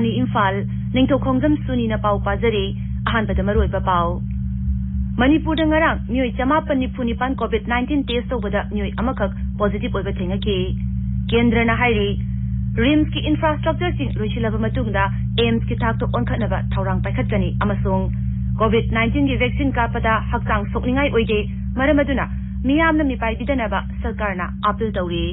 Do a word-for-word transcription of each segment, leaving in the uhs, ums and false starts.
ꯅꯤ ꯏꯝꯐꯥꯜ, ꯅꯤꯡꯊꯧꯈꯣꯡꯖꯝ ꯁꯨꯅꯤꯅ ꯄꯥꯎ ꯄꯥꯖꯔꯤ꯫ ꯑꯍꯥꯟꯕꯗ ꯃꯔꯨꯑꯣꯏꯕ ꯄꯥꯎ꯫ ꯃꯅꯤꯄꯨꯔꯗ ꯉꯔꯥꯡ ꯃꯤꯑꯣꯏ ꯆꯃꯥꯄꯟ ꯅꯤꯐꯨ ꯅꯤꯄꯥꯟ COVID nineteen test ꯇꯧꯕꯗ ꯃꯤꯑꯣꯏ ꯑꯃꯈꯛ positive ꯑꯣꯏꯕ ꯊꯦꯡꯅꯈꯤ꯫ ꯀꯦꯟꯗ꯭ꯔꯅ ꯍꯥꯏꯔꯤ, RIMSꯀꯤ infrastructureꯁꯤꯡ ꯂꯣꯏꯁꯤꯜꯂꯕ ꯃꯇꯨꯡꯗ AIIMSꯀꯤ ꯊꯥꯛꯇ ꯑꯣꯟꯈꯠꯅꯕ ꯊꯧꯔꯥꯡ ꯄꯥꯏꯈꯠꯀꯅꯤ ꯑꯃꯁꯨꯡ COVID nineteenꯒꯤ vaccine ꯀꯥꯞꯄꯗ ꯍꯛꯆꯥꯡ ꯁꯣꯛꯅꯤꯡꯉꯥꯏ ꯑꯣꯏꯗꯦ, ꯃꯔꯝ ꯑꯗꯨꯅ ꯃꯤꯌꯥꯝꯅ ꯃꯤꯄꯥꯏꯕꯤꯗꯅꯕ ꯁꯔꯀꯥꯔꯅ appeal ꯇꯧꯔꯤ꯫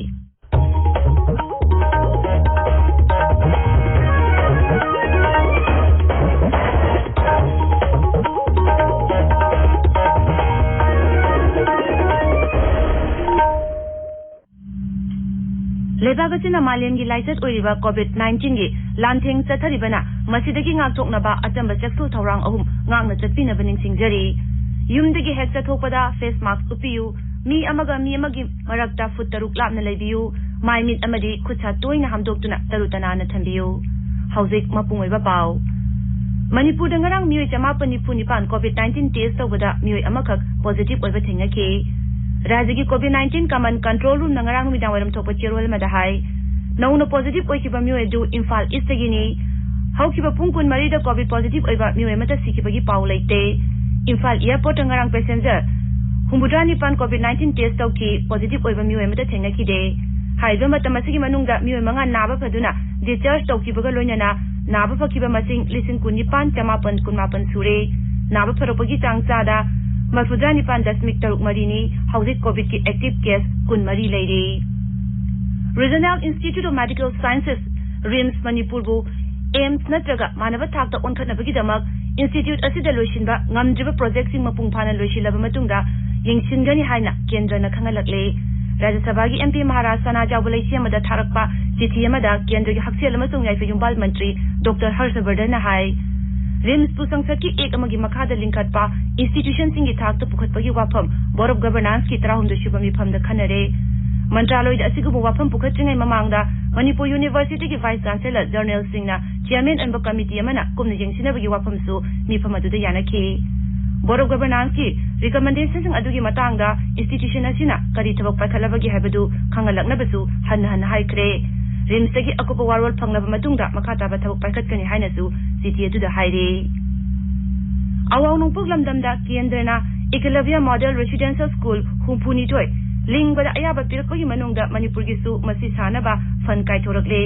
ꯂꯩꯕꯥꯛ ꯑꯁꯤꯅ ꯃꯥꯂꯦꯝꯒꯤ ꯂꯥꯏꯆꯠ ꯑꯣꯏꯔꯤꯕ COVID nineteenꯒꯤ ꯂꯥꯟꯊꯦꯡ ꯆꯠꯊꯔꯤꯕꯅ ꯃꯁꯤꯗꯒꯤ ꯉꯥꯛꯊꯣꯛꯅꯕ ꯑꯆꯝꯕ ꯆꯦꯛꯁꯤꯜ ꯊꯧꯔꯥꯡ ꯑꯍꯨꯝ ꯉꯥꯛꯅ ꯆꯠꯄꯤꯅꯕ ꯅꯤꯡꯁꯤꯡꯖꯔꯤ꯫ ꯌꯨꯝꯗꯒꯤ ꯍꯦꯛ ꯆꯠꯊꯣꯛꯄꯗ face mask ꯎꯞꯄꯤꯌꯨ꯫ ꯃꯤ ꯑꯃꯒ ꯃꯤ ꯑꯃꯒꯤ ꯃꯔꯛꯇ foot ꯇꯔꯨꯛ ꯂꯥꯞꯅ ꯂꯩꯕꯤꯌꯨ꯫ ꯃꯥꯏ ꯃꯤꯠ ꯑꯃꯗꯤ ꯈꯨꯠ ꯁꯥ ꯇꯣꯏꯅ ꯍꯥꯝꯗꯣꯛꯇꯨꯅ ꯇꯔꯨ ꯇꯅꯥꯟꯅ ꯊꯝꯕꯤꯌꯨ꯫ ꯍꯧꯖꯤꯛ ꯃꯄꯨꯡ ꯑꯣꯏꯕ ꯄꯥꯎ꯫ ꯃꯅꯤꯄꯨꯔꯗ ꯉꯔꯥꯡ ꯃꯤꯑꯣꯏ ꯆꯃꯥꯄꯟ ꯅꯤꯐꯨ ꯅꯤꯄꯥꯟ COVID nineteen test ꯇꯧꯕꯗ ꯃꯤꯑꯣꯏ ꯑꯃꯈꯛ positive ꯑꯣꯏꯕ ꯊꯦꯡꯅꯈꯤ꯫ ꯔꯥꯖ꯭ꯌꯒꯤ COVID nineteen common control roomꯅ ꯉꯔꯥꯡ ꯅꯨꯃꯤꯗꯥꯡ ꯋꯥꯏꯔꯝ ꯊꯣꯛꯄ ꯆꯦꯔꯣꯜ ꯑꯃꯗ ꯍꯥꯏ, ꯅꯧꯅ positive ꯑꯣꯏꯈꯤꯕ ꯃꯤꯑꯣꯏ ꯑꯗꯨ ꯏꯝꯐꯥꯜ Eastꯇꯒꯤꯅꯤ꯫ ꯍꯧꯈꯤꯕ ꯄꯨꯡ ꯀꯨꯟꯃꯔꯤꯗ COVID positive ꯑꯣꯏꯕ ꯃꯤꯑꯣꯏ ꯑꯃꯠꯇ ꯁꯤꯈꯤꯕꯒꯤ ꯄꯥꯎ ꯂꯩꯇꯦ꯫ ꯏꯝꯐꯥꯜ airportꯇ ꯉꯔꯥꯡ passenger ꯍꯨꯝꯐꯨꯇꯔꯥ ꯅꯤꯄꯥꯟ COVID nineteen test ꯇꯧꯈꯤ, positive ꯑꯣꯏꯕ ꯃꯤꯑꯣꯏ ꯑꯃꯠꯇ ꯊꯦꯡꯅꯈꯤꯗꯦ꯫ ꯍꯥꯏꯔꯤꯕ ꯃꯇꯝ ꯑꯁꯤꯒꯤ ꯃꯅꯨꯡꯗ ꯃꯤꯑꯣꯏ ꯃꯉꯥ ꯅꯥꯕ ꯐꯗꯨꯅ discharge ꯇꯧꯈꯤꯕꯒ ꯂꯣꯏꯅꯅ ꯅꯥꯕ ꯐꯈꯤꯕ ꯃꯁꯤꯡ ꯂꯤꯁꯤꯡ ꯀꯨꯟꯅꯤꯄꯥꯟ ꯆꯃꯥꯄꯟ ꯀꯨꯟꯃꯥꯄꯟ ꯁꯨꯔꯦ꯫ ꯅꯥꯕ ꯐꯔꯛꯄꯒꯤ ꯆꯥꯡ ꯆꯥꯗ ꯃꯔꯐꯨꯇꯔꯥ ꯅꯤꯄꯥꯟ ꯗꯁꯃꯤꯛ ꯇꯔꯨꯛ ꯃꯔꯤꯅꯤ꯫ ꯍꯧꯖꯤꯛ COVIDꯀꯤ active case ꯀꯨꯟꯃꯔꯤ ꯂꯩꯔꯦ꯫ Regional Institute of Medical Sciences, RIMS, ꯃꯅꯤꯄꯨꯔꯕꯨ AIIMS ꯅꯠꯇ꯭ꯔꯒ ꯃꯥꯟꯅꯕ ꯊꯥꯛꯇ ꯑꯣꯟꯈꯠꯅꯕꯒꯤꯗꯃꯛ institute ꯑꯁꯤꯗ ꯂꯣꯏꯁꯤꯟꯕ ꯉꯝꯗ꯭ꯔꯤꯕ projectꯁꯤꯡ ꯃꯄꯨꯡ ꯐꯥꯅ ꯂꯣꯏꯁꯤꯜꯂꯕ ꯃꯇꯨꯡꯗ ꯌꯦꯡꯁꯤꯟꯒꯅꯤ ꯍꯥꯏꯅ ꯀꯦꯟꯗ꯭ꯔꯅ ꯈꯪꯍꯜꯂꯛꯂꯦ꯫ ꯔꯥꯖ꯭ꯌ ꯁꯚꯥꯒꯤ MP ꯃꯍꯥꯔꯥꯖ ꯁꯅꯥꯖꯥꯎꯕ ꯂꯩꯁꯤ ꯑꯃꯗ ꯊꯥꯔꯛꯄ ꯆꯤꯊꯤ ꯑꯃꯗ ꯀꯦꯟꯗ꯭ꯔꯒꯤ ꯍꯛꯁꯦꯜ ꯑꯃꯁꯨꯡ ꯌꯥꯏꯐ ꯌꯨꯝꯕꯥꯜ ꯃꯟꯇ꯭ꯔꯤ ꯗꯣꯛꯇꯔ ꯍꯔꯁ ꯕꯔꯙꯟꯅ ꯍꯥꯏ, RIMSꯄꯨ ꯁꯪꯁꯠꯀꯤ act ꯑꯃꯒꯤ ꯃꯈꯥꯗ ꯂꯤꯡꯈꯠꯄ institutionꯁꯤꯡꯒꯤ ꯊꯥꯛꯇ ꯄꯨꯈꯠꯄꯒꯤ ꯋꯥꯐꯝ Board of Governanceꯀꯤ ꯇꯔꯥꯍꯨꯝꯗꯣꯏ ꯁꯨꯕ ꯃꯤꯐꯝꯗ ꯈꯟꯅꯔꯦ꯫ ꯃꯟꯇ꯭ꯔꯥꯂꯣꯏꯗ ꯑꯁꯤꯒꯨꯝꯕ ꯋꯥꯐꯝ ꯄꯨꯈꯠꯇ꯭ꯔꯤꯉꯩ ꯃꯃꯥꯡꯗ ꯃꯅꯤꯄꯨꯔ Universityꯒꯤ Vice Chancellor, Journalꯁꯤꯡꯅ chairman ꯑꯣꯏꯕ committee ꯑꯃꯅ ꯀꯨꯞꯅ ꯌꯦꯡꯁꯤꯟꯅꯕꯒꯤ ꯋꯥꯐꯝꯁꯨ ꯃꯤꯐꯝ ꯑꯗꯨꯗ ꯌꯥꯅꯈꯤ꯫ Board of Governanceꯀꯤ recommendationꯁꯤꯡ ꯑꯗꯨꯒꯤ ꯃꯇꯥꯡꯗ institution ꯑꯁꯤꯅ ꯀꯔꯤ ꯊꯕꯛ ꯄꯥꯏꯈꯠꯂꯕꯒꯦ ꯍꯥꯏꯕꯗꯨ ꯈꯪꯍꯜꯂꯛꯅꯕꯁꯨ ꯍꯟꯅ ꯍꯟꯅ ꯍꯥꯏꯈ꯭ꯔꯦ꯫ ꯔꯤꯝꯁꯇꯒꯤ ꯑꯀꯨꯞꯄ ꯋꯥꯔꯣꯜ ꯐꯪꯂꯕ ꯃꯇꯨꯡꯗ ꯃꯈꯥ ꯇꯥꯕ ꯊꯕꯛ ꯄꯥꯏꯈꯠꯀꯅꯤ ꯍꯥꯏꯅꯁꯨ ꯆꯤꯊꯤ ꯑꯗꯨꯗ ꯍꯥꯏꯔꯤ꯫ ꯑꯋꯥꯡ ꯅꯣꯡꯄꯣꯛ ꯂꯝꯗꯝꯗ ꯀꯦꯟꯗ꯭ꯔꯅ ꯏꯀꯂꯕ꯭ꯌ ꯃꯣꯗꯦꯜ ꯔꯦꯁꯤꯗꯦꯟꯁꯤꯌꯦꯜ ꯁ꯭ꯀꯨꯜ ꯍꯨꯝꯐꯨꯅꯤꯊꯣꯏ ꯂꯤꯡꯕꯗ ꯑꯌꯥꯕ ꯄꯤꯔꯛꯄꯒꯤ ꯃꯅꯨꯡꯗ ꯃꯅꯤꯄꯨꯔꯒꯤꯁꯨ ꯃꯁꯤ ꯁꯥꯅꯕ ꯐꯟ ꯀꯥꯏꯊꯣꯔꯛꯂꯦ꯫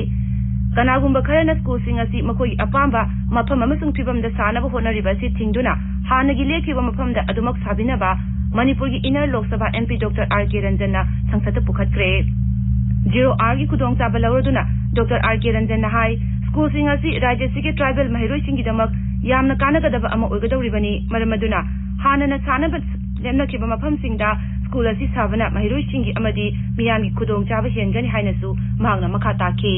ꯀꯅꯥꯒꯨꯝꯕ ꯈꯔꯅ ꯁ꯭ꯀꯨꯜꯁꯤꯡ ꯑꯁꯤ ꯃꯈꯣꯏꯒꯤ ꯑꯄꯥꯝꯕ ꯃꯐꯝ ꯑꯃꯁꯨꯡ ꯐꯤꯕꯝꯗ ꯁꯥꯅꯕ ꯍꯣꯠꯅꯔꯤꯕ ꯑꯁꯤ ꯊꯤꯡꯗꯨꯅ ꯍꯥꯟꯅꯒꯤ ꯂꯦꯞꯈꯤꯕ ꯃꯐꯝꯗ ꯑꯗꯨꯃꯛ ꯁꯥꯕꯤꯅꯕ ꯃꯅꯤꯄꯨꯔꯒꯤ inner Lok Sabha M P doctor R ꯀꯦ ꯔꯟꯖꯟꯅ ꯁꯪꯁꯠꯇ ꯄꯨꯈꯠꯈ꯭ꯔꯦ꯫ ꯖꯤꯔꯣ ꯑꯥꯔꯒꯤ ꯈꯨꯗꯣꯡꯆꯥꯕ ꯂꯧꯔꯗꯨꯅ ꯗꯣꯛꯇꯔ ꯑꯥꯔ ꯀꯦ ꯔꯟꯖꯟꯅ ꯍꯥꯏ, ꯁ꯭ꯀꯨꯜꯁꯤꯡ ꯑꯁꯤ ꯔꯥꯖ꯭ꯌꯁꯤꯒꯤ ꯇ꯭ꯔꯥꯏꯕꯦꯜ ꯃꯍꯩꯔꯣꯏꯁꯤꯡꯒꯤꯗꯃꯛ ꯌꯥꯝꯅ ꯀꯥꯟꯅꯒꯗꯕ ꯑꯃ ꯑꯣꯏꯒꯗꯧꯔꯤꯕꯅꯤ꯫ ꯃꯔꯝ ꯑꯗꯨꯅ ꯍꯥꯟꯅꯅ ꯁꯥꯟꯅꯕ ꯂꯦꯞꯅꯈꯤꯕ ꯃꯐꯝꯁꯤꯡꯗ ꯁ꯭ꯀꯨꯜ ꯑꯁꯤ ꯁꯥꯕꯅ ꯃꯍꯩꯔꯣꯏꯁꯤꯡꯒꯤ ꯑꯃꯗꯤ ꯃꯤꯌꯥꯝꯒꯤ ꯈꯨꯗꯣꯡꯆꯥꯕ ꯍꯦꯟꯒꯅꯤ ꯍꯥꯏꯅꯁꯨ ꯃꯍꯥꯛꯅ ꯃꯈꯥ ꯇꯥꯈꯤ꯫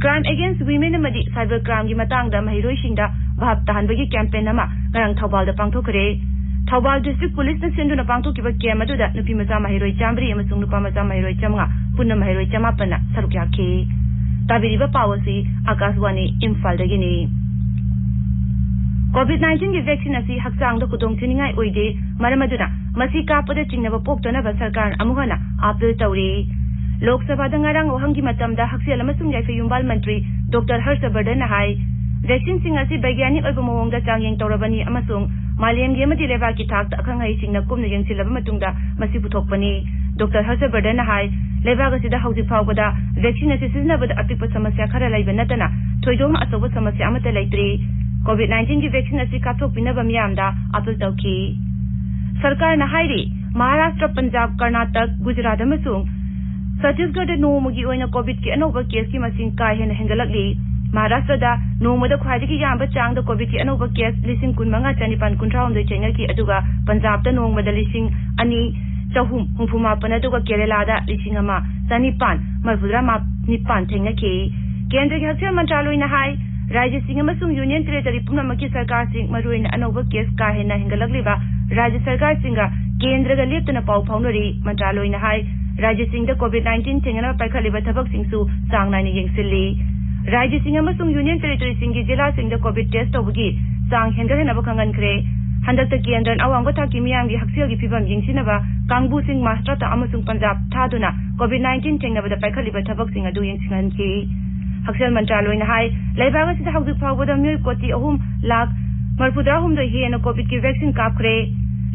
ꯀ꯭ꯔꯥꯏꯝ ꯑꯦꯒꯦꯟꯁ ꯋꯤꯃꯦꯟ ꯑꯃꯗꯤ ꯁꯥꯏꯕꯔ ꯀ꯭ꯔꯥꯏꯝꯒꯤ ꯃꯇꯥꯡꯗ ꯃꯍꯩꯔꯣꯏꯁꯤꯡꯗ ꯚꯥꯞ ꯇꯥꯍꯟꯕꯒꯤ ꯀꯦꯝꯄꯦꯟ ꯑꯃ ꯉꯔꯥꯡ ꯊꯧꯕꯥꯜꯗ ꯄꯥꯡꯊꯣꯛꯈ꯭ꯔꯦ꯫ ꯊꯧꯕꯥꯜ ꯗꯤꯁꯇ꯭ꯔꯤꯛ ꯄꯨꯂꯤꯁꯅ ꯁꯤꯟꯗꯨꯅ ꯄꯥꯡꯊꯣꯛꯈꯤꯕ ꯀꯦꯝ ꯑꯗꯨꯗ ꯅꯨꯄꯤ ꯃꯆꯥ ꯃꯍꯩꯔꯣꯏ ꯆꯥꯃꯔꯤ ꯑꯃꯁꯨꯡ ꯅꯨꯄꯥ ꯃꯆꯥ ꯃꯍꯩꯔꯣꯏ ꯆꯥꯃꯉꯥ, ꯄꯨꯟꯅ ꯃꯍꯩꯔꯣꯏ ꯆꯃꯥꯄꯟꯅ ꯁꯔꯨꯛ ꯌꯥꯈꯤ꯫ ꯇꯥꯕꯤꯔꯤꯕ ꯄꯥꯎ ꯑꯁꯤ ꯑꯥꯀꯥꯁꯕꯥꯅꯤ ꯏꯝꯐꯥꯜꯗꯒꯤꯅꯤ꯫ ꯀꯣꯚꯤꯗ ꯅꯥꯏꯟꯇꯤꯟꯒꯤ ꯚꯦꯛꯁꯤꯟ ꯑꯁꯤ ꯍꯛꯆꯥꯡꯗ ꯈꯨꯗꯣꯡ ꯊꯤꯅꯤꯡꯉꯥꯏ ꯑꯣꯏꯗꯦ, ꯃꯔꯝ ꯑꯗꯨꯅ ꯃꯁꯤ ꯀꯥꯞꯄꯗ ꯆꯤꯡꯅꯕ ꯄꯣꯛꯇꯅꯕ ꯁꯔꯀꯥꯔꯅ ꯑꯃꯨꯛ ꯍꯟꯅ ꯑꯥꯄꯤꯜ ꯇꯧꯔꯤ꯫ ꯂꯣꯛ ꯁꯚꯥꯗ ꯉꯔꯥꯡ ꯋꯥꯍꯪꯒꯤ ꯃꯇꯝꯗ ꯍꯛꯁꯦꯜ ꯑꯃꯁꯨꯡ ꯌꯥꯏꯐ ꯌꯨꯝꯕꯥꯜ ꯃꯟꯇ꯭ꯔꯤ ꯗꯣꯛꯇꯔ ꯍꯔꯁ ꯕꯔꯙꯟꯅ ꯍꯥꯏ, ꯚꯦꯛꯁꯤꯟꯁꯤꯡ ꯑꯁꯤ ꯕꯩꯒ꯭ꯌꯥꯅꯤꯛ ꯑꯣꯏꯕ ꯃꯑꯣꯡꯗ ꯆꯥꯡꯌꯦꯡ ꯇꯧꯔꯕꯅꯤ ꯑꯃꯁꯨꯡ ꯃꯥꯂꯦꯝꯒꯤ ꯑꯃꯗꯤ ꯂꯩꯕꯥꯛꯀꯤ ꯊꯥꯛꯇ ꯑꯈꯪ ꯑꯍꯩꯁꯤꯡꯅ ꯀꯨꯞꯅ ꯌꯦꯡꯁꯤꯜꯂꯕ ꯃꯇꯨꯡꯗ ꯃꯁꯤ ꯄꯨꯊꯣꯛꯄꯅꯤ꯫ ꯗꯣꯛꯇꯔ ꯍꯔꯁ ꯕꯔꯙꯟꯅ ꯍꯥꯏ, ꯂꯩꯕꯥꯛ ꯑꯁꯤꯗ ꯍꯧꯖꯤꯛ ꯐꯥꯎꯕꯗ ꯚꯦꯛꯁꯤꯟ ꯑꯁꯤ ꯁꯤꯖꯤꯟꯅꯕꯗ ꯑꯄꯤꯛꯄ ꯁꯃꯁ꯭ꯌꯥ ꯈꯔ ꯂꯩꯕ ꯅꯠꯇꯅ ꯊꯣꯏꯗꯣꯛꯅ ꯑꯆꯧꯕ ꯁꯃꯁ꯭ꯌꯥ ꯑꯃꯠꯇ ꯂꯩꯇ꯭ꯔꯤ꯫ ꯀꯣꯚꯤꯗ ꯅꯥꯏꯟꯇꯤꯟꯒꯤ ꯚꯦꯛꯁꯤꯟ ꯑꯁꯤ ꯀꯥꯞꯊꯣꯛꯄꯤꯅꯕ ꯃꯤꯌꯥꯝꯗ ꯑꯥꯄꯤꯜ ꯇꯧꯈꯤ꯫ ꯁꯔꯀꯥꯔꯅ ꯍꯥꯏꯔꯤ, ꯃꯍꯥꯔꯥꯁꯇ꯭ꯔ, ꯄꯟꯖꯥꯕ, ꯀꯔꯅꯥꯇꯛ, ꯒꯨꯖꯔꯥꯠ ꯑꯃꯁꯨꯡ ꯁꯠꯇꯤꯁꯒꯔꯗ ꯅꯣꯡꯃꯒꯤ ꯑꯣꯏꯅ ꯀꯣꯚꯤꯗꯀꯤ ꯑꯅꯧꯕ ꯀꯦꯁꯀꯤ ꯃꯁꯤꯡ ꯀꯥ ꯍꯦꯟꯅ ꯍꯦꯟꯒꯠꯂꯛꯂꯤ꯫ ꯃꯍꯥꯔꯥꯁꯇ꯭ꯔꯗ ꯅꯣꯡꯃꯗ ꯈ꯭ꯋꯥꯏꯗꯒꯤ ꯌꯥꯝꯕ ꯆꯥꯡꯗ ꯀꯣꯚꯤꯗꯀꯤ ꯑꯅꯧꯕ ꯀꯦꯁ ꯂꯤꯁꯤꯡ ꯀꯨꯟꯃꯉꯥ ꯆꯅꯤꯄꯥꯟ ꯀꯨꯟꯊ꯭ꯔꯥꯍꯨꯝꯗꯣꯏ ꯊꯦꯡꯅꯈꯤ, ꯑꯗꯨꯒ ꯄꯟꯖꯥꯕꯇ ꯅꯣꯡꯃꯗ ꯂꯤꯁꯤꯡ ꯑꯅꯤ ꯆꯍꯨꯝ ꯍꯨꯝꯐꯨ ꯃꯥꯄꯟ, ꯑꯗꯨꯒ ꯀꯦꯔꯦꯂꯥꯗ ꯂꯤꯁꯤꯡ ꯑꯃ ꯆꯅꯤꯄꯥꯟ ꯃꯔꯤꯐꯨꯇꯔꯥ ꯅꯤꯄꯥꯟ ꯊꯦꯡꯅꯈꯤ꯫ ꯀꯦꯟꯗ꯭ꯔꯒꯤ ꯍꯛꯁꯦꯜ ꯃꯟꯇ꯭ꯔꯥꯂꯣꯏꯅ ꯍꯥꯏ, ꯔꯥꯖ꯭ꯌꯁꯤꯡ ꯑꯃꯁꯨꯡ ꯌꯨꯅꯤꯌꯟ ꯇꯦꯔꯤꯇꯣꯔꯤ ꯄꯨꯝꯅꯃꯛꯀꯤ ꯁꯔꯀꯥꯔꯁꯤꯡ, ꯃꯔꯨꯑꯣꯏꯅ ꯑꯅꯧꯕ ꯀꯦꯁ ꯀꯥ ꯍꯦꯟꯅ ꯍꯦꯟꯒꯠꯂꯛꯂꯤꯕ ꯔꯥꯖ꯭ꯌ ꯁꯔꯀꯥꯔꯁꯤꯡꯒ ꯀꯦꯟꯗ꯭ꯔꯒ ꯂꯦꯞꯇꯅ ꯄꯥꯎ ꯐꯥꯎꯅꯔꯤ꯫ ꯃꯟꯇ꯭ꯔꯥꯂꯣꯏꯅ ꯍꯥꯏ, ꯔꯥꯖ꯭ꯌꯁꯤꯡꯗ ꯀꯣꯚꯤꯗ ꯅꯥꯏꯟꯇꯤꯟ ꯊꯦꯡꯅꯅꯕ ꯄꯥꯏꯈꯠꯂꯤꯕ ꯊꯕꯛꯁꯤꯡꯁꯨ ꯆꯥꯡ ꯅꯥꯏꯅ ꯌꯦꯡꯁꯤꯜꯂꯤ꯫ ꯔꯥꯖ꯭ꯌꯁꯤꯡ ꯑꯃꯁꯨꯡ ꯌꯨꯅꯤꯌꯟ ꯇꯦꯔꯤꯇꯣꯔꯤꯁꯤꯡꯒꯤ ꯖꯤꯂꯥꯁꯤꯡꯗ ꯀꯣꯚꯤꯗ ꯇꯦꯁ ꯇꯧꯕꯒꯤ ꯆꯥꯡ ꯍꯦꯟꯒꯠꯍꯟꯅꯕ ꯈꯪꯍꯟꯈ꯭ꯔꯦ꯫ ꯍꯟꯗꯛꯇ ꯀꯦꯟꯗ꯭ꯔꯅ ꯑꯋꯥꯡꯕ ꯊꯥꯛꯀꯤ ꯃꯤꯌꯥꯝꯒꯤ ꯍꯛꯁꯦꯜꯒꯤ ꯐꯤꯕꯝ ꯌꯦꯡꯁꯤꯟꯅꯕ ꯀꯥꯡꯕꯨꯁꯤꯡ ꯃꯍꯥꯔꯥꯁꯇ꯭ꯔ ꯑꯃꯁꯨꯡ ꯄꯟꯖꯥꯕ ꯊꯥꯗꯨꯅ ꯀꯣꯚꯤꯗ ꯅꯥꯏꯟꯇꯤꯟ ꯊꯦꯡꯅꯕꯗ ꯄꯥꯏꯈꯠꯂꯤꯕ ꯊꯕꯛꯁꯤꯡ ꯑꯗꯨ ꯌꯦꯡꯁꯤꯟꯍꯟꯈꯤ꯫ ꯍꯛꯁꯦꯜ ꯃꯟꯇ꯭ꯔꯥꯂꯣꯏꯅ ꯍꯥꯏ, ꯂꯩꯕꯥꯛ ꯑꯁꯤꯗ ꯍꯧꯖꯤꯛ ꯐꯥꯎꯕꯗ ꯃꯤꯑꯣꯏ ꯀꯣꯇꯤ ꯑꯍꯨꯝ ꯂꯥꯈ ꯃꯔꯤꯐꯨꯇꯔꯥ ꯍꯨꯝꯗꯣꯏ ꯍꯦꯟꯅ ꯀꯣꯚꯤꯗꯀꯤ ꯚꯦꯛꯁꯤꯟ ꯀꯥꯞꯈ꯭ꯔꯦ꯫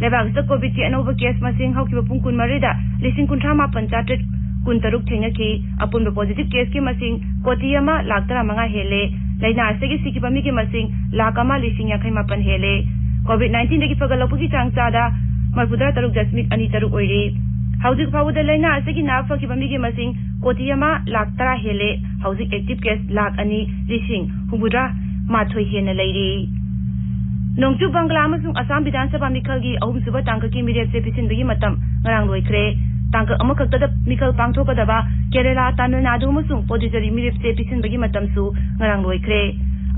ꯂꯩꯕꯥꯛ ꯑꯁꯤꯗ ꯀꯣꯚꯤꯗꯀꯤ ꯑꯅꯧꯕ ꯀꯦꯁ ꯃꯁꯤꯡ ꯍꯧꯈꯤꯕ ꯄꯨꯡ ꯀꯨꯟꯃꯔꯤꯗ ꯂꯤꯁꯤꯡ ꯀꯨꯟꯊ꯭ꯔꯥ ꯃꯥꯄꯟ ꯆꯥꯇ꯭ꯔꯦꯠ ꯀꯨꯟꯇꯔꯨꯛ ꯊꯦꯡꯅꯈꯤ꯫ ꯑꯄꯨꯟꯕ ꯄꯣꯖꯤꯇꯤꯚ ꯀꯦꯁꯀꯤ ꯃꯁꯤꯡ ꯀꯣꯇꯤ ꯑꯃ ꯂꯥꯈ ꯇꯔꯥꯃꯉꯥ ꯍꯦꯜꯂꯦ꯫ ꯂꯥꯏꯅꯥ ꯑꯁꯤꯗꯒꯤ ꯁꯤꯈꯤꯕ ꯃꯤꯒꯤ ꯃꯁꯤꯡ ꯂꯥꯈ ꯑꯃ ꯂꯤꯁꯤꯡ ꯌꯥꯡꯈꯩ ꯃꯥꯄꯟ ꯍꯦꯜꯂꯦ꯫ ꯀꯣꯚꯤꯗ ꯅꯥꯏꯟꯇꯤꯟꯗꯒꯤ ꯐꯒꯠꯂꯛꯄꯒꯤ ꯆꯥꯡ ꯆꯥꯗ ꯃꯔꯤꯐꯨꯇꯔꯥ ꯇꯔꯨꯛ ꯗꯁꯃꯤꯛ ꯑꯅꯤ ꯇꯔꯨꯛ ꯑꯣꯏꯔꯤ꯫ ꯍꯧꯖꯤꯛ ꯐꯥꯎꯕꯗ ꯂꯥꯏꯅꯥ ꯑꯁꯤꯒꯤ ꯅꯥꯕ ꯐꯈꯤꯕ ꯃꯤꯒꯤ ꯃꯁꯤꯡ ꯀꯣꯇꯤ ꯑꯃ ꯂꯥꯈ ꯇꯔꯥ ꯍꯦꯜꯂꯦ꯫ ꯍꯧꯖꯤꯛ ꯑꯦꯛꯇꯤꯚ ꯀꯦꯁ ꯂꯥꯈ ꯑꯅꯤ ꯂꯤꯁꯤꯡ ꯍꯨꯝꯐꯨꯇꯔꯥ ꯃꯥꯊꯣꯏ ꯍꯦꯟꯅ ꯂꯩꯔꯤ꯫ ꯅꯣꯡꯆꯨꯞ ꯕꯪꯒ꯭ꯂꯥ ꯑꯃꯁꯨꯡ ꯑꯁꯥꯝ ꯕꯤꯙꯥꯟ ꯁꯚꯥ ꯃꯤꯈꯜꯒꯤ ꯑꯍꯨꯝꯁꯨꯕ ꯇꯥꯡꯀꯛꯀꯤ ꯃꯤꯔꯦꯞꯁꯦ ꯄꯤꯁꯤꯟꯕꯒꯤ ꯃꯇꯝ ꯉꯔꯥꯡ ꯂꯣꯏꯈ꯭ꯔꯦ꯫ ꯇꯥꯡꯀꯛ ꯑꯃꯈꯛꯇꯗ ꯃꯤꯈꯜ ꯄꯥꯡꯊꯣꯛꯀꯗꯕ ꯀꯦꯔꯦꯂꯥ, ꯇꯥꯃꯤꯜ ꯅꯥꯗꯨ ꯑꯃꯁꯨꯡ ꯄꯣꯗꯨꯆꯦꯔꯤ ꯃꯤꯔꯦꯞꯁꯦ ꯄꯤꯁꯤꯟꯕꯒꯤ ꯃꯇꯝꯁꯨ ꯉꯔꯥꯡ ꯂꯣꯏꯈ꯭ꯔꯦ꯫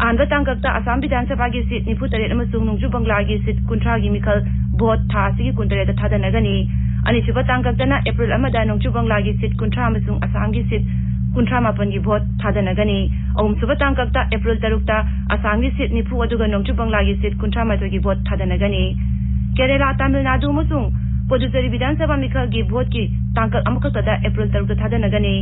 ꯑꯍꯥꯟꯕ ꯇꯥꯡꯀꯛꯇ ꯑꯁꯥꯝ ꯕꯤꯙꯥꯟ ꯁꯚꯥꯒꯤ ꯁꯤꯠ ꯅꯤꯐꯨꯇꯔꯦꯠ ꯑꯃꯁꯨꯡ ꯅꯣꯡꯆꯨꯞ ꯕꯪꯒ꯭ꯂꯥꯒꯤ ꯁꯤꯠ ꯀꯨꯟꯊ꯭ꯔꯥꯒꯤ ꯃꯤꯈꯜ ꯚꯣꯠ ꯊꯥ ꯑꯁꯤꯒꯤ ꯀꯨꯟꯇꯔꯦꯠꯇ ꯊꯥꯗꯅꯒꯅꯤ꯫ ꯑꯅꯤꯁꯨꯕ ꯇꯥꯡꯀꯛꯇꯅ ꯑꯦꯄ꯭ꯔꯤꯜ ꯑꯃꯗ ꯅꯣꯡꯆꯨꯞ ꯕꯪꯒ꯭ꯂꯥꯒꯤ ꯁꯤꯠ ꯀꯨꯟꯊ꯭ꯔꯥ ꯑꯃꯁꯨꯡ ꯑꯁꯥꯝꯒꯤ ꯁꯤꯠ ꯀꯨꯟꯊ꯭ꯔꯥ ꯃꯥꯄꯟꯒꯤ ꯚꯣꯠ ꯊꯥꯗꯅꯒꯅꯤ꯫ ꯑꯍꯨꯝꯁꯨꯕ ꯇꯥꯡꯀꯛꯇ ꯑꯦꯄ꯭ꯔꯤꯜ ꯇꯔꯨꯛꯇ ꯑꯁꯥꯝꯒꯤ ꯁꯤꯠ ꯅꯤꯐꯨ ꯑꯗꯨꯒ ꯅꯣꯡꯆꯨꯞ ꯕꯪꯒ꯭ꯂꯥꯒꯤ ꯁꯤꯠ ꯀꯨꯟꯊ꯭ꯔꯥ ꯃꯥꯊꯣꯏꯒꯤ ꯚꯣꯠ ꯊꯥꯗꯅꯒꯅꯤ꯫ ꯀꯦꯔꯦꯂꯥ, ꯇꯥꯃꯤꯜ ꯅꯥꯗꯨ ꯑꯃꯁꯨꯡ ꯄꯨꯗꯨꯆꯦꯔꯤ ꯕꯤꯙꯥꯟ ꯁꯚꯥ ꯃꯤꯈꯜꯒꯤ ꯚꯣꯠꯀꯤ ꯇꯥꯡꯀꯛ ꯑꯃꯈꯛꯇꯗ ꯑꯦꯄ꯭ꯔꯤꯜ ꯇꯔꯨꯛꯇ ꯊꯥꯗꯅꯒꯅꯤ꯫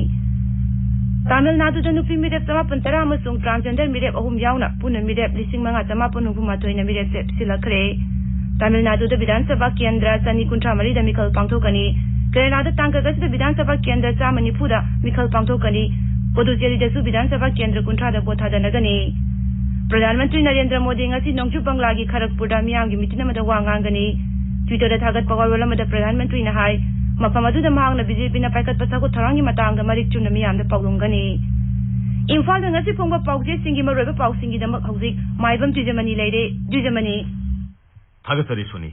ꯇꯥꯃꯤꯜ ꯅꯥꯗꯨꯗ ꯅꯨꯄꯤ ꯃꯤꯔꯦꯞ ꯆꯃꯥꯄꯟ ꯇꯔꯥ ꯑꯃꯁꯨꯡ ꯇ꯭ꯔꯥꯟꯁꯖꯦꯟꯗꯔ ꯃꯤꯔꯦꯞ ꯑꯍꯨꯝ ꯌꯥꯎꯅ ꯄꯨꯟꯅ ꯃꯤꯔꯦꯞ ꯂꯤꯁꯤꯡ ꯃꯉꯥ ꯆꯃꯥꯄꯟ ꯍꯨꯝꯐꯨ ꯃꯥꯊꯣꯏꯅ ꯃꯤꯔꯦꯞꯁꯦ ꯄꯤꯁꯤꯜꯂꯛꯈ꯭ꯔꯦ꯫ ꯇꯥꯃꯤꯜ ꯅꯥꯗꯨꯗ ꯕꯤꯙꯥꯟ ꯁꯚꯥ ꯀꯦꯟꯗ꯭ꯔ ꯆꯅꯤ ꯀꯨꯟꯊ꯭ꯔꯥ ꯃꯔꯤꯗ ꯃꯤꯈꯜ ꯄꯥꯡꯊꯣꯛꯀꯅꯤ꯫ ꯀꯦꯔꯦꯂꯥꯗ ꯇꯥꯡꯀꯛ ꯑꯁꯤꯗ ꯕꯤꯙꯥꯟ ꯁꯚꯥ ꯀꯦꯟꯗ꯭ꯔ ꯆꯥꯝꯃ ꯅꯤꯐꯨꯗ ꯃꯤꯈꯜ ꯄꯥꯡꯊꯣꯛꯀꯅꯤ꯫ ꯄꯨꯗꯨꯆꯦꯔꯤꯗꯁꯨ ꯕꯤꯙꯥꯟ ꯁꯚꯥ ꯀꯦꯟꯗ꯭ꯔ ꯀꯨꯟꯊ꯭ꯔꯥꯗ ꯚꯣꯠ ꯊꯥꯗꯅꯒꯅꯤ꯫ ꯄ꯭ꯔꯙꯥꯟ ꯃꯟꯇ꯭ꯔꯤ ꯅꯔꯦꯟꯗ꯭ꯔ ꯃꯣꯗꯤ ꯉꯁꯤ ꯅꯣꯡꯆꯨꯞ ꯕꯪꯒ꯭ꯂꯥꯒꯤ ꯈꯔꯒꯄꯨꯔꯗ ꯃꯤꯌꯥꯝꯒꯤ ꯃꯤꯇꯤꯟ ꯑꯃꯗ ꯋꯥ ꯉꯥꯡꯒꯅꯤ꯫ ꯇ꯭ꯋꯤꯇꯔꯗ ꯊꯥꯒꯠꯄ ꯋꯥꯔꯣꯜ ꯑꯃꯗ ꯄ꯭ꯔꯙꯥꯟ ꯃꯟꯇ꯭ꯔꯤꯅ ꯍꯥꯏ, ꯃꯐꯝ ꯑꯗꯨꯗ ꯃꯍꯥꯛꯅ ꯕꯤꯖꯦꯄꯤꯅ ꯄꯥꯏꯈꯠꯄ ꯆꯥꯎꯈꯠ ꯊꯧꯔꯥꯡꯒꯤ ꯃꯇꯥꯡꯗ ꯃꯔꯤꯛ ꯆꯨꯝꯅ ꯃꯤꯌꯥꯝꯗ ꯄꯥꯎꯗꯝꯒꯅꯤ꯫ ꯏꯝꯐꯥꯜꯗ ꯉꯁꯤ ꯐꯣꯡꯕ ꯄꯥꯎꯆꯦꯁꯤꯡꯒꯤ ꯃꯔꯨꯑꯣꯏꯕ ꯄꯥꯎꯁꯤꯡꯒꯤꯗꯃꯛ ꯍꯧꯖꯤꯛ ꯃꯥꯏꯕꯝ ꯇ꯭ꯋꯤꯖꯃꯅꯤ ꯂꯩꯔꯦ꯫ ꯇ꯭ꯋꯤꯖꯃꯅꯤ꯫ ꯊꯥꯒꯠꯆꯔꯤ ꯁꯣꯅꯤ꯫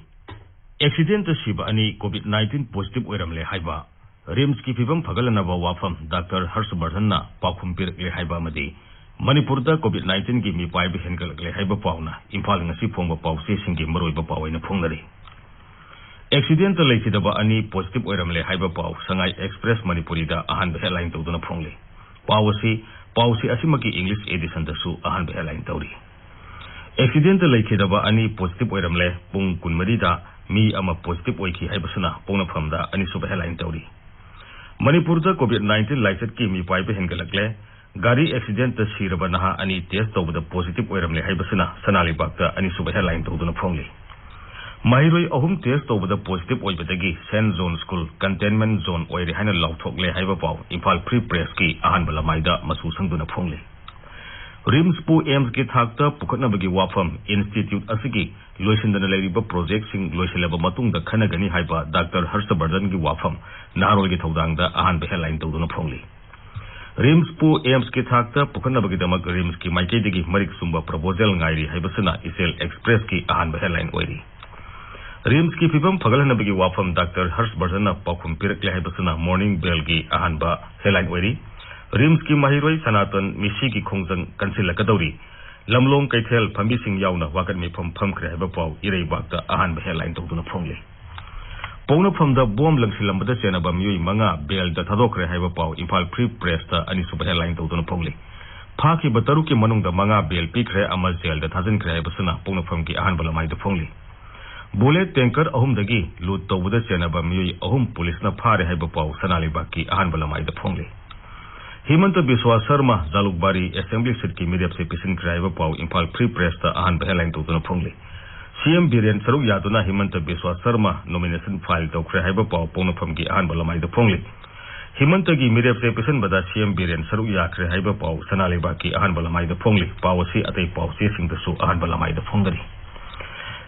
ꯑꯦꯛꯁꯤꯗꯦꯟꯇ ꯁꯤꯕ ꯑꯅꯤ ꯀꯣꯚꯤꯗ ꯅꯥꯏꯟꯇꯤꯟ ꯄꯣꯖꯤꯇꯤꯚ ꯑꯣꯏꯔꯝꯂꯦ ꯍꯥꯏꯕ ꯔꯤꯝꯁꯀꯤ ꯐꯤꯕꯝ ꯐꯒꯠꯂꯅꯕ ꯋꯥꯐꯝ ꯗꯥꯛꯇꯔ ꯍꯔꯁ ꯕꯔꯙꯟꯅ ꯄꯥꯎꯈꯨꯝ ꯄꯤꯔꯛꯂꯦ ꯍꯥꯏꯕ ꯑꯃꯗꯤ ꯃꯅꯤꯄꯨꯔꯗ ꯀꯣꯚꯤꯗ ꯅꯥꯏꯟꯇꯤꯟꯒꯤ ꯃꯤꯄꯥꯏꯕ ꯍꯦꯟꯒꯠꯂꯛꯂꯦ ꯍꯥꯏꯕ ꯄꯥꯎꯅ ꯏꯝꯐꯥꯜ ꯉꯁꯤ ꯐꯣꯡꯕ ꯄꯥꯎꯆꯦꯁꯤꯡꯒꯤ ꯃꯔꯨꯑꯣꯏꯕ ꯄꯥꯎ ꯑꯣꯏꯅ ꯐꯣꯡꯅꯔꯤ꯫ ꯑꯦꯛꯁꯤꯗꯦꯟꯇ ꯂꯩꯈꯤꯗꯕ ꯑꯅꯤ ꯄꯣꯖꯤꯇꯤꯚ ꯑꯣꯏꯔꯝꯂꯦ ꯍꯥꯏꯕ ꯄꯥꯎ ꯁꯉꯥꯏ ꯑꯦꯛꯁꯄ꯭ꯔꯦꯁ ꯃꯅꯤꯄꯨꯔꯤꯗ ꯑꯍꯥꯟꯕ ꯍꯦꯗꯂꯥꯏꯟ ꯇꯧꯗꯨꯅ ꯐꯣꯡꯂꯤ꯫ ꯄꯥꯎ ꯑꯁꯤ, ꯄꯥꯎꯆꯦ ꯑꯁꯤꯃꯛꯀꯤ ꯏꯪꯂꯤꯁ ꯑꯦꯗꯤꯁꯟꯗꯁꯨ ꯑꯍꯥꯟꯕ ꯍꯦꯗꯂꯥꯏꯟ ꯇꯧꯔꯤ꯫ ꯑꯦꯛꯁꯤꯗꯦꯟꯇ ꯂꯩꯈꯤꯗꯕ ꯑꯅꯤ ꯄꯣꯖꯤꯇꯤꯚ ꯑꯣꯏꯔꯝꯂꯦ꯫ ꯄꯨꯡ ꯀꯨꯟꯃꯔꯤꯗ ꯃꯤ ꯑꯃ ꯄꯣꯖꯤꯇꯤꯚ ꯑꯣꯏꯈꯤ ꯍꯥꯏꯕꯁꯤꯅ ꯄꯣꯛꯅꯐꯝꯗ ꯑꯅꯤꯁꯨꯕ ꯍꯦꯗꯂꯥꯏꯟ ꯇꯧꯔꯤ꯫ ꯃꯅꯤꯄꯨꯔꯗ ꯀꯣꯚꯤꯗ ꯅꯥꯏꯟꯇꯤꯟ ꯂꯥꯏꯆꯠꯀꯤ ꯃꯤꯄꯥꯏꯕ ꯍꯦꯟꯒꯠꯂꯛꯂꯦ꯫ ꯒꯥꯔꯤ ꯑꯦꯛꯁꯤꯗꯦꯟꯇ ꯁꯤꯔꯕ ꯅꯍꯥ ꯑꯅꯤ ꯇꯦꯁ ꯇꯧꯕꯗ ꯄꯣꯖꯤꯇꯤꯚ ꯑꯣꯏꯔꯝꯂꯦ ꯍꯥꯏꯕꯁꯤꯅ ꯁꯅꯥ ꯂꯩꯕꯥꯛꯇ ꯑꯅꯤꯁꯨꯕ ꯍꯦꯗꯂꯥꯏꯟ ꯇꯧꯗꯨꯅ ꯐꯣꯡꯂꯤ꯫ ꯃꯍꯩꯔꯣꯏ ꯑꯍꯨꯝ ꯇꯦꯁ ꯇꯧꯕꯗ ꯄꯣꯖꯤꯇꯤꯚ ꯑꯣꯏꯕꯗꯒꯤ ꯁꯦꯟ ꯖꯣꯟ ꯁ꯭ꯀꯨꯜ ꯀꯟꯇꯦꯟꯃꯦꯟ ꯖꯣꯟ ꯑꯣꯏꯔꯦ ꯍꯥꯏꯅ ꯂꯥꯎꯊꯣꯛꯂꯦ ꯍꯥꯏꯕ ꯄꯥꯎ ꯏꯝꯐꯥꯜ ꯐ꯭ꯔꯤ ꯄ꯭ꯔꯦꯁꯀꯤ ꯑꯍꯥꯟꯕ ꯂꯃꯥꯏꯗ ꯃꯆꯨ ꯁꯪꯗꯨꯅ ꯐꯣꯡꯂꯤ꯫ ꯔꯤꯝꯁꯄꯨ ꯑꯦꯝꯁꯀꯤ ꯊꯥꯛꯇ ꯄꯨꯈꯠꯅꯕꯒꯤ ꯋꯥꯐꯝ ꯏꯟꯁꯇꯤꯇ꯭ꯌꯨꯠ ꯑꯁꯤꯒꯤ ꯂꯣꯏꯁꯤꯟꯗꯅ ꯂꯩꯔꯤꯕ ꯄ꯭ꯔꯣꯖꯦꯛꯁꯤꯡ ꯂꯣꯏꯁꯤꯜꯂꯕ ꯃꯇꯨꯡꯗ ꯈꯟꯅꯒꯅꯤ ꯍꯥꯏꯕ ꯗꯥꯛꯇꯔ ꯍꯔꯁꯕꯔꯙꯟꯒꯤ ꯋꯥꯐꯝ ꯅꯍꯥꯔꯣꯜꯒꯤ ꯊꯧꯗꯥꯡꯗ ꯑꯍꯥꯟꯕ ꯍꯦꯗꯂꯥꯏꯟ ꯇꯧꯗꯨꯅ ꯐꯣꯡꯂꯤ꯫ ꯔꯤꯝꯁꯄꯨ ꯑꯦꯝꯁꯀꯤ ꯊꯥꯛꯇ ꯄꯨꯈꯠꯅꯕꯒꯤꯗꯃꯛ ꯔꯤꯝꯁꯀꯤ ꯃꯥꯏꯀꯩꯗꯒꯤ ꯃꯔꯤꯛ ꯆꯨꯝꯕ ꯄ꯭ꯔꯄꯣꯖꯦꯜ ꯉꯥꯏꯔꯤ ꯍꯥꯏꯕꯁꯤꯅ ꯏꯆꯦꯜ ꯑꯦꯛꯁꯄ꯭ꯔꯦꯁꯀꯤ ꯑꯍꯥꯟꯕ ꯍꯦꯗꯂꯥꯏꯟ ꯑꯣꯏꯔꯤ꯫ ꯔꯤꯝꯁꯀꯤ ꯐꯤꯕꯝ ꯐꯒꯠꯍꯟꯅꯕꯒꯤ ꯋꯥꯐꯝ ꯗꯥꯛꯇꯔ ꯍꯔꯁꯕꯔꯙꯟꯅ ꯄꯥꯎꯈꯨꯝ ꯄꯤꯔꯛꯂꯦ ꯍꯥꯏꯕꯁꯤꯅ ꯃꯣꯔꯅꯤꯡ ꯕꯦꯜꯒꯤ ꯑꯍꯥꯟꯕ ꯍꯦꯗꯂꯥꯏꯟ ꯑꯣꯏꯔꯤ꯫ ꯔꯤꯝꯁꯀꯤ ꯃꯍꯩꯔꯣꯏ ꯁꯅꯥꯇꯟ ꯃꯤꯁꯤꯒꯤ ꯈꯣꯡꯖꯪ ꯀꯟꯁꯤꯜꯂꯛꯀꯗꯧꯔꯤ꯫ ꯂꯝꯂꯣꯡ ꯀꯩꯊꯦꯜ ꯐꯝꯕꯤꯁꯤꯡ ꯌꯥꯎꯅ ꯋꯥꯀꯠ ꯃꯤꯐꯝ ꯐꯝꯈ꯭ꯔꯦ ꯍꯥꯏꯕ ꯄꯥꯎ ꯏꯔꯩꯕꯥꯛꯇ ꯑꯍꯥꯟꯕ ꯍꯦꯗꯂꯥꯏꯟ ꯇꯧꯗꯨꯅ ꯐꯣꯡꯂꯤ꯫ ꯄꯣꯛꯅꯐꯝꯗ ꯕꯣꯝ ꯂꯪꯁꯤꯜꯂꯝꯕꯗ ꯆꯦꯟꯅꯕ ꯃꯤꯑꯣꯏ ꯃꯉꯥ ꯕꯦꯜꯗ ꯊꯥꯗꯣꯛꯈ꯭ꯔꯦ ꯍꯥꯏꯕ ꯄꯥꯎ ꯏꯝꯐꯥꯜ ꯐ꯭ꯔꯤ ꯄ꯭ꯔꯦꯁꯇ ꯑꯅꯤꯁꯨꯕ ꯍꯦꯗꯂꯥꯏꯟ ꯇꯧꯗꯨꯅ ꯐꯣꯡꯂꯤ꯫ ꯐꯥꯈꯤꯕ ꯇꯔꯨꯛꯀꯤ ꯃꯅꯨꯡꯗ ꯃꯉꯥ ꯕꯦꯜ ꯄꯤꯈ꯭ꯔꯦ, ꯑꯃ ꯖꯦꯜꯗ ꯊꯥꯖꯤꯟꯈ꯭ꯔꯦ ꯍꯥꯏꯕꯁꯤꯅ ꯄꯣꯛꯅꯐꯝꯒꯤ ꯑꯍꯥꯟꯕ ꯂꯃꯥꯏꯗ ꯐꯣꯡꯂꯤ꯫ ꯕꯨꯂꯦꯠ ꯇꯦꯡꯀꯔ ꯑꯍꯨꯝꯗꯒꯤ ꯂꯨꯠ ꯇꯧꯕꯗ ꯆꯦꯟꯅꯕ ꯃꯤꯑꯣꯏ ꯑꯍꯨꯝ ꯄꯨꯂꯤꯁꯅ ꯐꯥꯔꯦ ꯍꯥꯏꯕ ꯄꯥꯎ ꯁꯅꯥ ꯂꯩꯕꯥꯛꯀꯤ ꯑꯍꯥꯟꯕ ꯂꯃꯥꯏꯗ ꯐꯣꯡꯂꯤ꯫ ꯍꯤꯃꯟꯇ ꯕꯤꯁ꯭ꯋꯥ ꯁꯔꯃ ꯖꯥꯂꯨꯛꯕꯥꯔꯤ ꯑꯦꯁꯦꯝꯕ꯭ꯂꯤ ꯁꯤꯠꯀꯤ ꯃꯤꯔꯦꯞꯁꯦ ꯄꯤꯁꯤꯟꯈ꯭ꯔꯦ ꯍꯥꯏꯕ ꯄꯥꯎ ꯏꯝꯐꯥꯜ ꯐ꯭ꯔꯤ ꯄ꯭ꯔꯦꯁꯇ ꯑꯍꯥꯟꯕ ꯍꯦꯗꯂꯥꯏꯟ ꯇꯧꯗꯨꯅ ꯐꯣꯡꯂꯤ꯫ ꯁꯤꯑꯦꯝ ꯕꯤꯔꯦꯟ ꯁꯔꯨꯛ ꯌꯥꯗꯨꯅ ꯍꯤꯃꯟꯇ ꯕꯤꯁ꯭ꯋꯥ ꯁꯔꯃ ꯅꯣꯃꯤꯅꯦꯁꯟ ꯐꯥꯏꯜ ꯇꯧꯈ꯭ꯔꯦ ꯍꯥꯏꯕ ꯄꯥꯎ ꯄꯣꯛꯅꯐꯝꯒꯤ ꯑꯍꯥꯟꯕ ꯂꯃꯥꯏꯗ ꯐꯣꯡꯂꯤ꯫ ꯍꯤꯃꯟꯇꯒꯤ ꯃꯤꯔꯦꯞꯁꯦ ꯄꯤꯁꯤꯟꯕꯗ ꯁꯤꯑꯦꯝ ꯕꯤꯔꯦꯟ ꯁꯔꯨꯛ ꯌꯥꯈ꯭ꯔꯦ ꯍꯥꯏꯕ ꯄꯥꯎ ꯁꯅꯥ ꯂꯩꯕꯥꯛꯀꯤ ꯑꯍꯥꯟꯕ ꯂꯃꯥꯏꯗ ꯐꯣꯡꯂꯤ꯫ ꯄꯥꯎ ꯑꯁꯤ ꯑꯇꯩ ꯄꯥꯎ ꯆꯦꯁꯤꯡꯗꯁꯨ ꯑꯍꯥꯟꯕ ꯂꯃꯥꯏꯗ ꯐꯣꯡꯒꯅꯤ꯫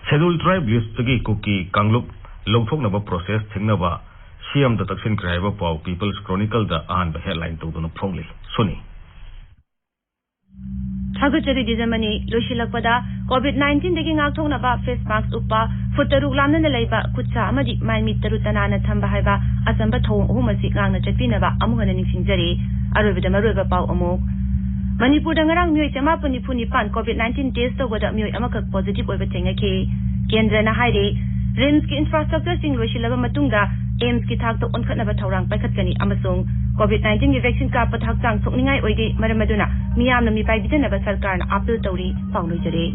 ꯁꯦꯗꯨꯜ ꯇ꯭ꯔꯥꯏꯕ ꯂꯤꯁꯇꯒꯤ ꯀꯨꯀꯤ ꯀꯥꯡꯂꯨꯞ ꯂꯧꯊꯣꯛꯅꯕ ꯄ꯭ꯔꯣꯁꯦꯁ ꯊꯤꯡꯅꯕ ꯁꯤꯑꯦꯝꯗ ꯇꯛꯁꯤꯟꯈ꯭ꯔꯦ ꯍꯥꯏꯕ ꯄꯥꯎ ꯄꯤꯄꯜꯁ ꯀ꯭ꯔꯣꯅꯤꯀꯜꯗ ꯑꯍꯥꯟꯕ ꯍꯦꯗꯂꯥꯏꯟ ꯇꯧꯗꯨꯅ ꯐꯣꯡꯂꯤ꯫ ꯁꯨꯅꯤ꯫ ꯊꯥꯒꯠꯆꯔꯤ ꯗꯤꯖꯃꯅꯤ꯫ ꯂꯣꯏꯁꯤꯜꯂꯛꯄꯗ ꯀꯣꯚꯤꯗ ꯅꯥꯏꯟꯇꯤꯟꯗꯒꯤ ꯉꯥꯛꯊꯣꯛꯅꯕ ꯐꯦꯁ ꯃꯥꯛꯁ ꯎꯞꯄ, ꯐꯨꯠ ꯇꯔꯨꯛ ꯂꯥꯞꯅꯅ ꯂꯩꯕ, ꯈꯨꯠ ꯁꯥ ꯑꯃꯗꯤ ꯃꯥꯏ ꯃꯤꯠ ꯇꯔꯨ ꯇꯅꯥꯟꯅ ꯊꯝꯕ ꯍꯥꯏꯕ ꯑꯆꯝꯕ ꯊꯧꯑꯣꯡ ꯑꯍꯨꯝ ꯑꯁꯤ ꯉꯥꯛꯅ ꯆꯠꯄꯤꯅꯕ ꯑꯃꯨꯛ ꯍꯟꯅ ꯅꯤꯡꯁꯤꯡꯖꯔꯤ꯫ ꯑꯔꯣꯏꯕꯗ ꯃꯔꯨꯑꯣꯏꯕ ꯄꯥꯎ ꯑꯃꯨꯛ꯫ ꯃꯅꯤꯄꯨꯔꯗ ꯉꯔꯥꯡ ꯃꯤꯑꯣꯏ ꯆꯃꯥꯄꯟ ꯅꯤꯐꯨ ꯅꯤꯄꯥꯟ ꯀꯣꯚꯤꯗ ꯅꯥꯏꯟꯇꯤꯟ ꯇꯦꯁ ꯇꯧꯕꯗ ꯃꯤꯑꯣꯏ ꯑꯃꯈꯛ ꯄꯣꯖꯤꯇꯤꯚ ꯑꯣꯏꯕ ꯊꯦꯡꯅꯈꯤ꯫ ꯀꯦꯟꯗ꯭ꯔꯅ ꯍꯥꯏꯔꯤ, ꯔꯤꯝꯁꯀꯤ ꯏꯟꯐ꯭ꯔꯥꯁ꯭ꯇ꯭ꯔꯛꯆꯔꯁꯤꯡ ꯂꯣꯏꯁꯤꯜꯂꯕ ꯃꯇꯨꯡꯗ ꯑꯦꯝꯁꯀꯤ ꯊꯥꯛꯇ ꯑꯣꯟꯈꯠꯅꯕ ꯊꯧꯔꯥꯡ ꯄꯥꯏꯈꯠꯀꯅꯤ ꯑꯃꯁꯨꯡ ꯀꯣꯚꯤꯗ ꯅꯥꯏꯟꯇꯤꯟꯒꯤ ꯚꯦꯛꯁꯤꯟ ꯀꯥꯞꯄꯗ ꯍꯛꯆꯥꯡ ꯁꯣꯛꯅꯤꯡꯉꯥꯏ ꯑꯣꯏꯗꯦ, ꯃꯔꯝ ꯑꯗꯨꯅ ꯃꯤꯌꯥꯝꯅ ꯃꯤꯄꯥꯏꯕꯤꯗꯅꯕ ꯁꯔꯀꯥꯔꯅ ꯑꯥꯄꯤꯜ ꯇꯧꯔꯤ꯫ ꯄꯥꯎ ꯂꯣꯏꯖꯔꯦ꯫